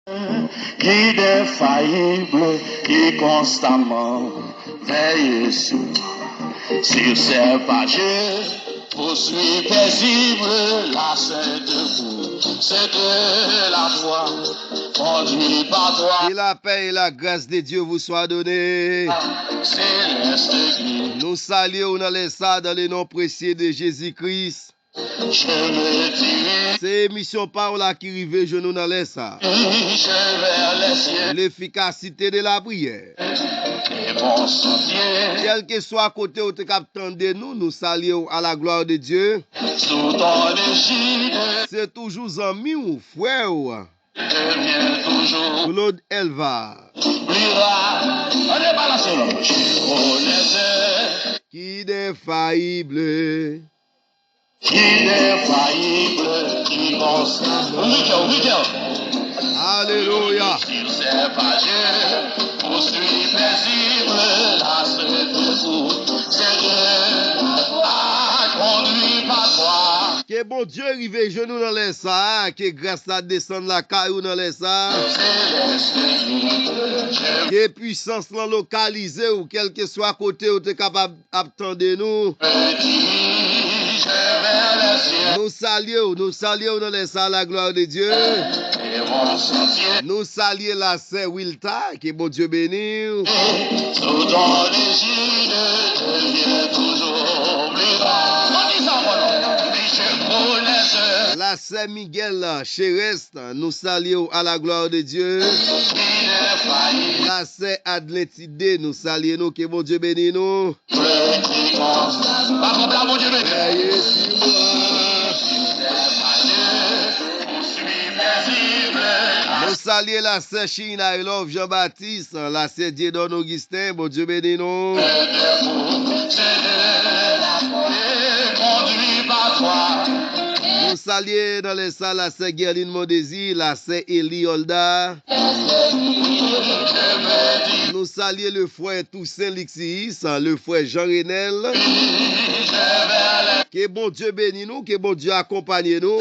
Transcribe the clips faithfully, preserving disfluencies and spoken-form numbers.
Guide infaillible qui constamment veille sur moi. S'il sert pas Dieu, poursuis paisible la sainte voie. C'est de la foi, conduit par toi. Que la paix et la grâce de Dieu vous soient données. Céleste guide. Nou salye w nan lè sa, dans le nom précieux de Jésus-Christ. Se emisyon pa w la ki rive jwenn nou nan lè sa. L'efficacité de la prière. Kèlkeswa kote w te k ap tande nou, nou salye w à la gloire de Dieu. Se toujou zanmi w, frè w, Claude Elva. Guide infaillible. Guide infaillible qui constamment. Ouvri kè w, ouvri kè w. Alelouya. S'il sert pas Dieu, poursuis paisible la sainte route. C'est Dieu a conduit par toi. Ke Bondye rive jwenn nou nan lè sa a, ke gras la desann lakay ou nan lè sa a. Céleste guide, Dieu. Ke pwisans lan lokalize w, kèlkeswa kote w te kapab ap tande nou. Nou salye w, nou salye w nan lè sa, la gloire de Dieu. Nou salye la sè Wilta, ke Bondye beni w. La sè Miguel Cherès, nou salye w à la gloire de Dieu. La sè Adlentide, nou salye nou, ke Bondye beni nou. Pa konpla Bondye beni. Nou salye la sè China I Love Jean Baptiste, la sè Dieudonne Augustin, Bondye beni nou. Nou salye nan lè sa la sè Guerline Mondésir, la sè Eli Olda. Nou salye le frè Toussaint Lixis, le frè Jean Renel. Ke Bondye beni nou, ke Bondye akonpanye nou.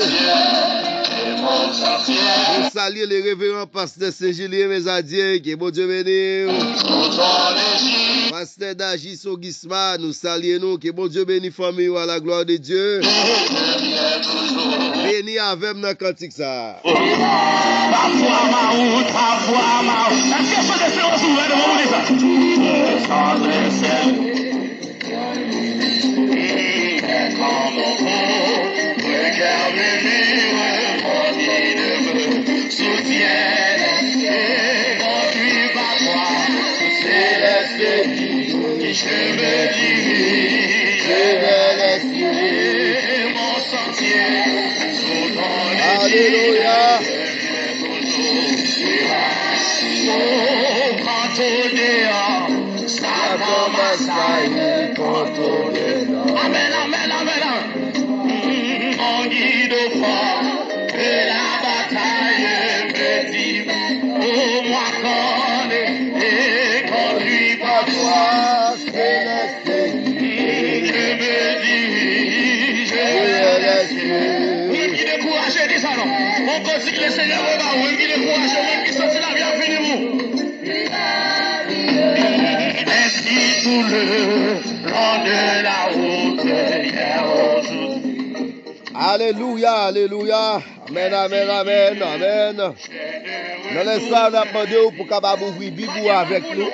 Nou salye le reveran pastè Sen Jilyen Mezadye, ke Bondye beni w. Pastè Dajis Ogisma, nou salye nou, ke Bondye beni fanmi w à la gloire de Dieu. Beni avè m nan kantik sa. Pafwa mawout, pafwa mawout. Èske chante se yon sou vè devan ou di sa? Soutiens et conduit par toi, céleste guide, je me dirige vers les cieux. Mon sentier sous ton Alelouya. Alelouya. Ou pran tou deyò, Satan masayi pran tou deyò. Amèn, amèn, amèn, amèn. Mon guide au fort de la bataille me dit, ô moi, conduis et conduis par toi, céleste guide. Je me dirige vers les cieux. Ou menm ki dekouraje, di sa non. Yon kotik Lesenyè voye ba ou, ou menm ki dekouraje, ou menm ki santi lavi ap fini pou ou. Ainsi tout le long de la route, hier aujourd'hui. Alelouya, alelouya. Amèn, amèn, amèn, amèn. Nan lè sa, n ap mande w pou kapab ouvri Bib ou avèk nou.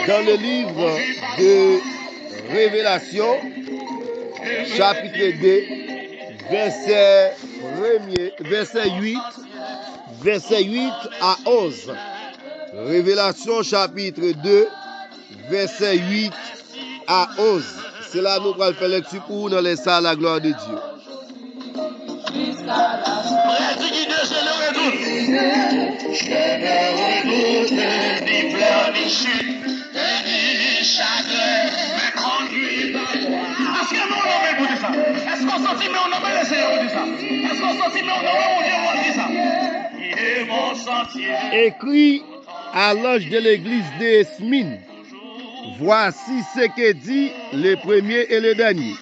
Dans le livre de Révélation, chapitre deux, vèsè premye, vèsè uit, vèsè uit a onz. Révélation, chapitre deux, vèsè uit a onz. Se la nou pral fè lèkti pou ou nan lè sa, la gloire de Dieu. Prèdi ki dejenere tout. Je ne redoute ni pleurs ni chute, ni chagrin, mais conduit par toi. Èske nou nonmen pou di sa? Èske w santi men w nonmen Lesenyè pou di sa? Èske w santi men w nonmen Bondye pou di sa? Guide mon sentier. Écrit à l'ange de l'église de Smyrne. Voici ce que dit le premier et le dernier,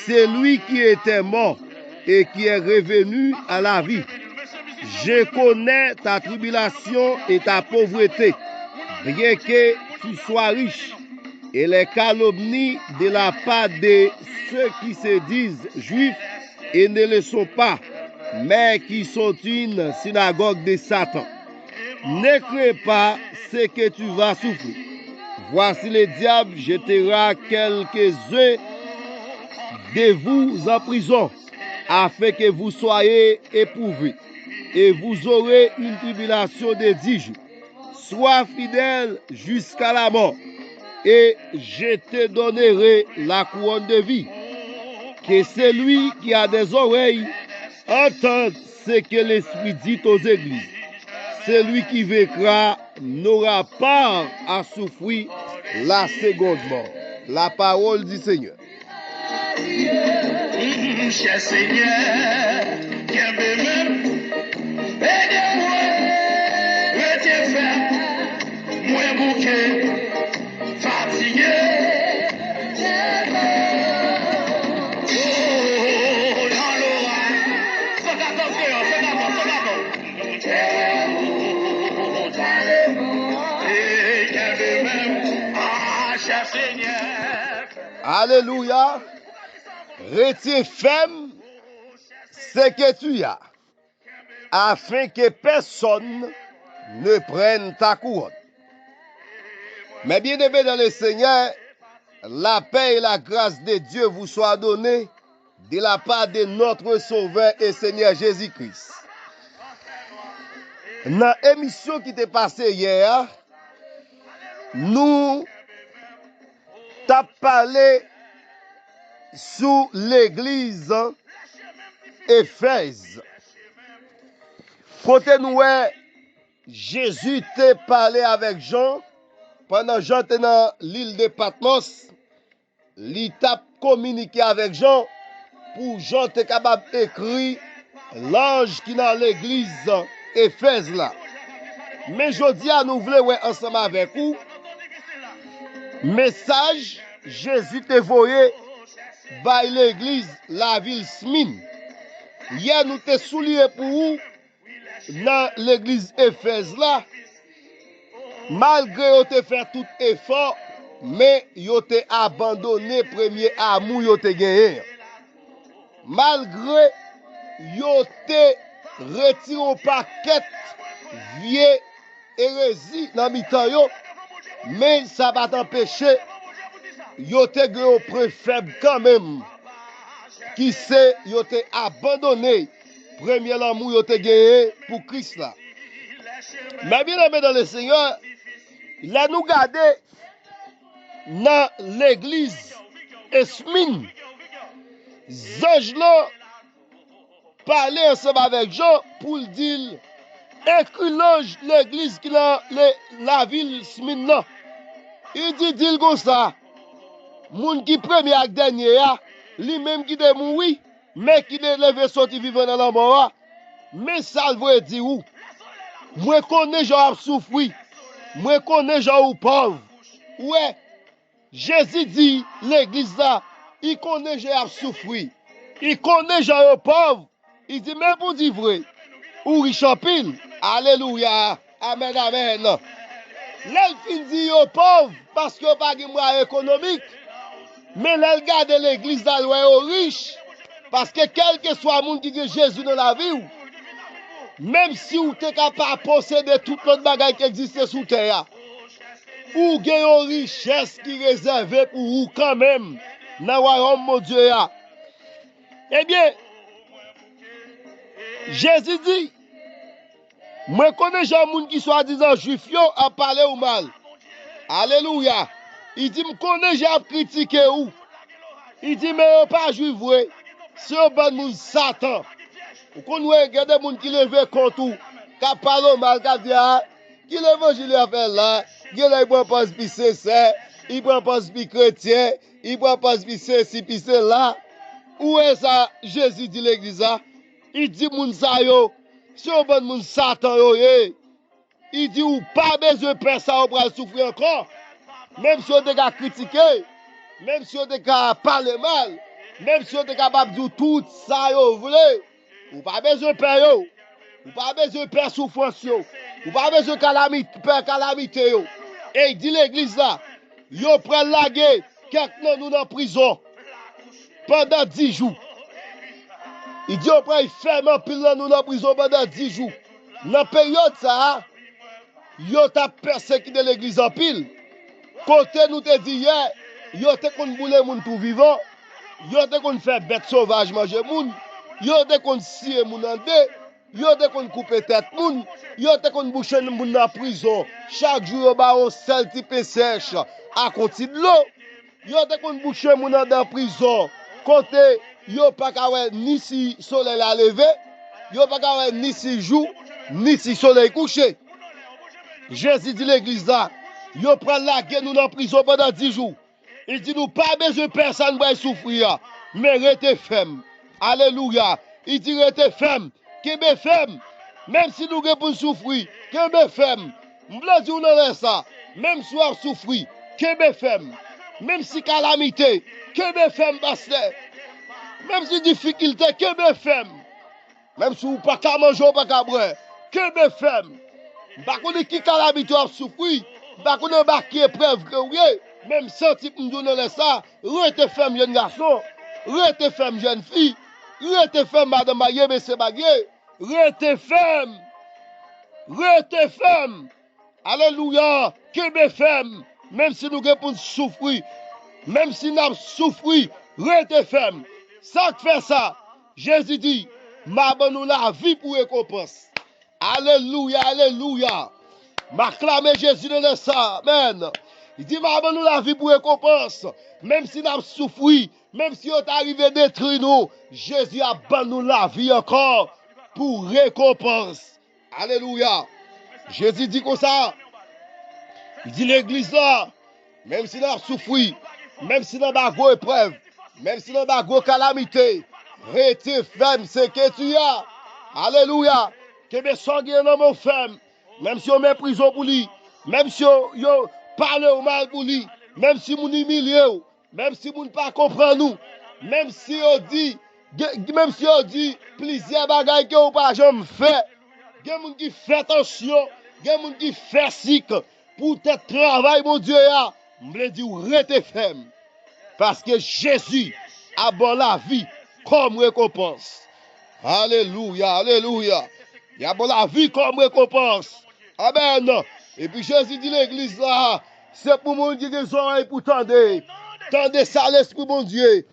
celui qui était mort et qui est revenu à la vie. Je connais ta tribulation et ta pauvreté, bien que tu sois riche, et les calomnies de la part de ceux qui se disent juifs et ne le sont pas, mais qui sont une synagogue de Satan. Ne crains pas ce que tu vas souffrir. Voici, le diable jettera quelques-uns de vous en prison, afin que vous soyez éprouvés, et vous aurez une tribulation de dix jours. Sois fidèle jusqu'à la mort, et je te donnerai la couronne de vie. Que celui qui a des oreilles entende ce que l'Esprit dit aux églises. Celui qui vaincra n'aura pas à souffrir la seconde mort. La parole du Seigneur. Chè Senyè, kenbe men m, ede mwen, rete fèm, mwen bouke, fatige. Oh, nan loray. San katòz deyò, san katòz, san katòz. Ey, kenbe men m, ah, chè Senyè. Alelouya. Rete fèm, se ke tu as, afin que personne ne prenne ta couronne. Mes bien-aimés dans le Seigneur, la paix et la grâce de Dieu vous soient données de la part de notre Sauveur et Seigneur Jésus-Christ. Nan emisyon ki te pase yè a, nou t ap pale sou legliz Efèz. Kote nou wè Jezi te pale avèk Jan, pandan Jan te nan lil de Patmòs, li t ap kominike avèk Jan pou Jan te kapab ekri lanj ki nan legliz Efèz la. Men jodi a, nou vle wè ansanm avèk ou mesaj Jezi te voye bay legliz lavil Smin. Yè, nou te souliye pou ou nan legliz Efèz la, malgre yo te fè tout efò, men yo te abandone premye amou yo te genyen an. Malgre yo te retire yon pakèt vye erezi nan mitan yo, men sa pa t anpeche yo te gen yon pwen fèb kanmenm, ki se yo te abandone premye lanmou yo te genyen pou Kris la. Mes bien-aimés dans le Seigneur, lè nou gade nan legliz Esmin, zanj lan pale ansanm avèk Jan pou l di l, ekri lanj legliz ki nan le, lavil Smin nan. Li di, di l konsa, moun ki premye ak dènye a, li menm ki te mouri, men ki te leve soti vivan nan lanmò a, men sa l voye di ou. Mwen konnen jan w ap soufri. Mwen konnen jan ou pòv. Ou wè, Jezi di legliz la, li konnen jan y ap soufri. Li konnen jan yo pòv. Li di, men pou di vre, ou rich anpil. Alelouya. Amèn, amèn. Lè l fin di yo pòv, paske yo pa gen mwayen ekonomik, men lè l gade legliz la, l wè yo rich. Paske kèlkeswa moun ki gen Jezi nan lavi w, menm si w te ka pa posede tout lòt bagay ki egziste sou tè a, ou gen yon richès ki rezève pou ou kanmenm nan wayòm Bondye a. Ebyen, Jezi di, mwen konnen jan moun ki swadizan jwif yo ap pale w mal. Alelouya. Li di, m konnen jan y ap kritike ou. Li di, men yo pa jwif vre. Se yon bann moun Satan. Ou konn wè, gen de moun ki leve kont ou, k ap pale w mal, k ap di, a, ki levanjil y ap fè la? Genlè y pran pòz pi sensè, y pran pòz pi kretyen, y pran pòz pi sesi, pi sela. Ou wè sa Jezi di legliz la? Li di moun sa yo, se yon bann moun Satan yo ye. Li di ou pa bezwen pè sa yo pral soufri ankò. Menm si yo te ka kritike, menm si yo te ka pale mal, menm si yo te kapab di w tout sa yo vle, ou pa bezwen pè yo. Ou pa bezwen pè soufrans yo. Ou pa bezwen kalami-, pè kalamite yo. E l di legliz la, yo pral lage kèk nan nou nan prizon pandan dis jou. Li di yo pral fèmen anpil nan nou nan prizon pandan dis jou. Nan peryòd sa a, yo t ap pèsekite legliz anpil. Kote nou te di yè, yo te konn boule moun tou vivan, yo te konn fè bèt sovaj manje moun, yo te konn siye moun an de, yo te konn koupe tèt moun, yo te konn bouche moun nan prizon. Chak jou yo ba yon sèl ti pen sèch ak yon ti dlo. Yo te konn bouche moun anndan prizon, kote yo pa ka wè ni si solèy la leve, yo pa ka wè ni si jou, ni si solèy kouche. Jezi di legliz la, yo pral lage nou nan prizon pandan dis jou. Li di nou pa bezwen pè sa n pral soufri a, men rete fèm. Alelouya. Li di rete fèm. Kenbe fèm. Menm si nou gen pou n soufri, kenbe fèm. M vle di w nan lè sa, menm si w ap soufri, kenbe fèm. Menm si kalamite, kenbe fèm, pastè. Menm si difikilte, kenbe fèm. Menm si w pa ka manje, w pa ka bwè, kenbe fèm. M pa konnen ki kalamite w ap soufri, m pa konnen anba ki eprèv ke w ye, men m santi pou m di w nan lè sa, rete fèm, jèn gason, rete fèm, jèn fi, rete fèm, madanm marye, mesye marye, rete fèm, rete fèm. Alelouya! Kenbe fèm, menm si nou gen pou n soufri, menm si n ap soufri, rete fèm. Sa k fè sa? Jezi di, m a ban nou lavi pou rekonpans. Alelouya, alelouya! M aklame Jezi nan lè sa, amèn! Li di, m a ban nou lavi pou rekonpans, menm si n ap soufri, menm si yo ta rive detwi nou, Jezi ap ban nou lavi ankò pou rekonpans. Alelouya. Jezi di konsa, li di legliz la, menm si n ap soufri, menm si n anba gwo eprèv, menm si n anba gwo kalamite, rete fèm, se ke tu as. Alelouya. Kenbe sa w gen nan men w fèm, menm si yo meprize w pou li, menm si yo, yo pale w mal pou li, menm si moun imilye w, menm si moun pa konprann ou, menm si yo di, gen, menm si yo di plizyè bagay ke w pa janm fè, gen moun ki fè tansyon, gen moun ki fè sik, poutèt travay Bondye a, m vle di w rete fèm, paske Jezi ap ba w lavi kòm rekonpans. Alelouya, alelouya. Li ap ba w lavi kòm rekonpans. Amèn. Epi Jezi di legliz la, se pou moun ki gen zòrèy pou tande, tande sa Lespri Bondye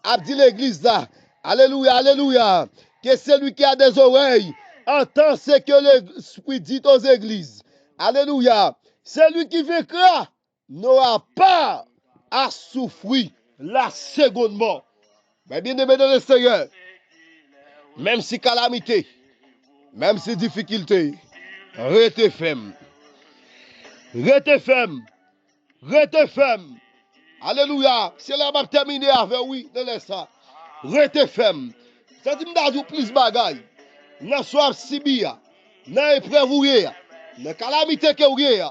ap di legliz la. Alelouya, alelouya. Que celui qui a des oreilles entend ce que l'Esprit dit aux églises. Alelouya. Celui qui vaincra n'aura pas à souffrir la seconde mort. Men byeneme nan le Senyè, menm si kalamite, menm si difikilte, rete fèm. Rete fèm. Rete fèm. Alelouya. Se la m ap tèmine avè w, wi, nan lè sa. Rete fèm. Santi m ta di w plis bagay. Nan sa w ap sibi a, nan eprèv ou ye a, nan kalamite ke w ye a,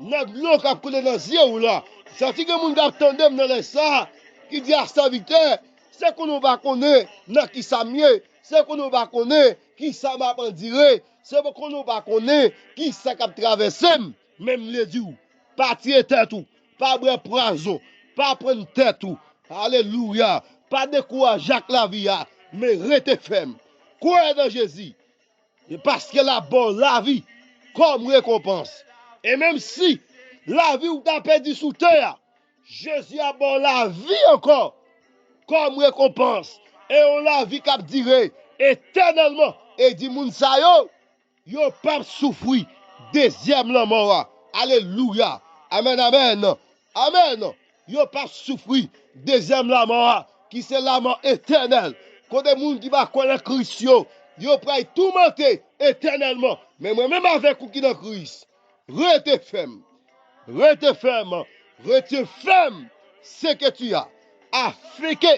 nan dlo k ap koule nan zye w la. Santi gen moun k ap tande m nan lè sa a, ki di a sèvitè, se konnen w pa konnen nan ki sa m ye, se konnen w pa konnen ki sa m ap andire, se konnen w pa konnen ki sa k ap travèse m. Men m vle di w, pa tiye tèt ou, pa bwè pwazon, pa prann tèt ou. Alelouya. Pa dekouraje ak lavi a, men rete fèm. Kwè nan Jezi. E paske l ap ba w lavi kòm rekonpans. E menm si lavi w ta pèdi sou tè a, Jezi ap ba w lavi ankò kòm rekonpans. E yon lavi k ap dire etènèlman. E di moun sa yo, yo p ap soufri dezyèm lanmò a. Alelouya. Amèn, amèn. Amèn. Yo p ap soufri dezyèm lanmò a, ki se lanmò etènèl. Kote moun ki pa kwè nan Kris yo, yo pral toumante etènèlman. Men mwen menm avèk ou ki nan Kris, rete fèm. Rete fèm. Rete fèm. Se ke tu as. Afin que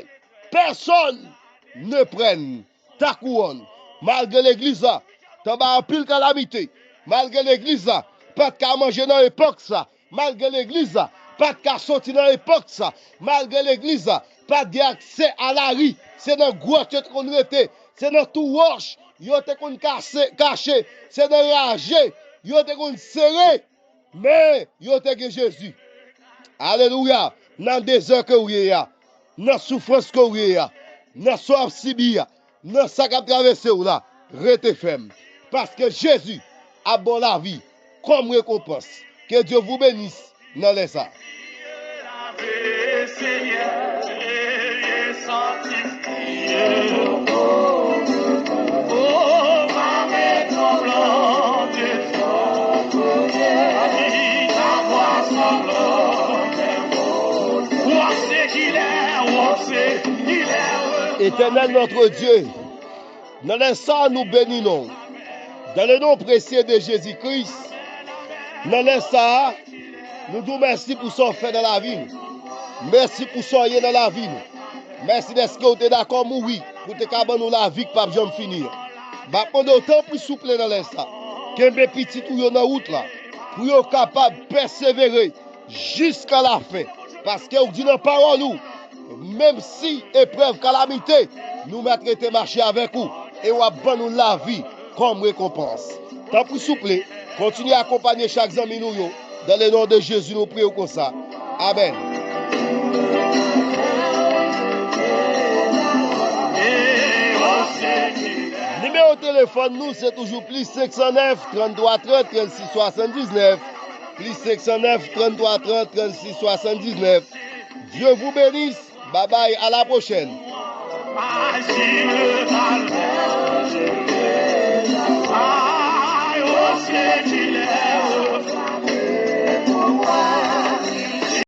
personne ne prenne ta kouwòn. Malgre legliz la t anba anpil kalamite, malgre legliz la pa t ka manje nan epòk sa, malgre legliz la pa t ka soti nan epòk sa, malgre legliz la pa t gen aksè a lari, se nan gwòt yo te konn rete, Se nan twou wòch yo te konn kase, kache. Se nan raje yo te konn sere. Men yo te gen Jezi. Alelouya! Nan dezè ke w ye a, nan soufrans ke w ye a, nan sa w ap sibi a, nan sa k ap travèse w la, rete fèm. Paske Jezi ap ba w lavi kòm rekonpans. Que Dieu vous bénisse nan lè sa. Éternel notre Dieu, nan lè sa a, nou beni non w. Dans le nom précieux de Jésus-Christ, nan lè sa a, nou di w mèsi pou sa w fè nan lavi nou. Mèsi pou sa w ye nan lavi nou. Mèsi dèske w te dakò mouri pou te ka ban nou lavi k p ap janm fini an. M ap mande w tanpri souple nan lè sa, kenbe pitit ou yo nan wout la, pou yo kapab pèsevere jiska lafen. Paske w di nan pawòl ou, menm si eprèv, kalamite, nou mèt rete mache avèk ou, e w ap ban nou lavi kòm rekonpans. Tanpri souple, kontinye akonpanye chak zanmi nou yo. Dans le nom de Jésus, nou priye w konsa. Amèn. Nimewo telefòn nou, se toujou plis senk san nèf, trann twa trant, trannsis swasanndiznèf. Plis senk san nèf, trann twa trant, trannsis swasanndiznèf. Dieu vous bénisse. Bye bye, à la prochaine.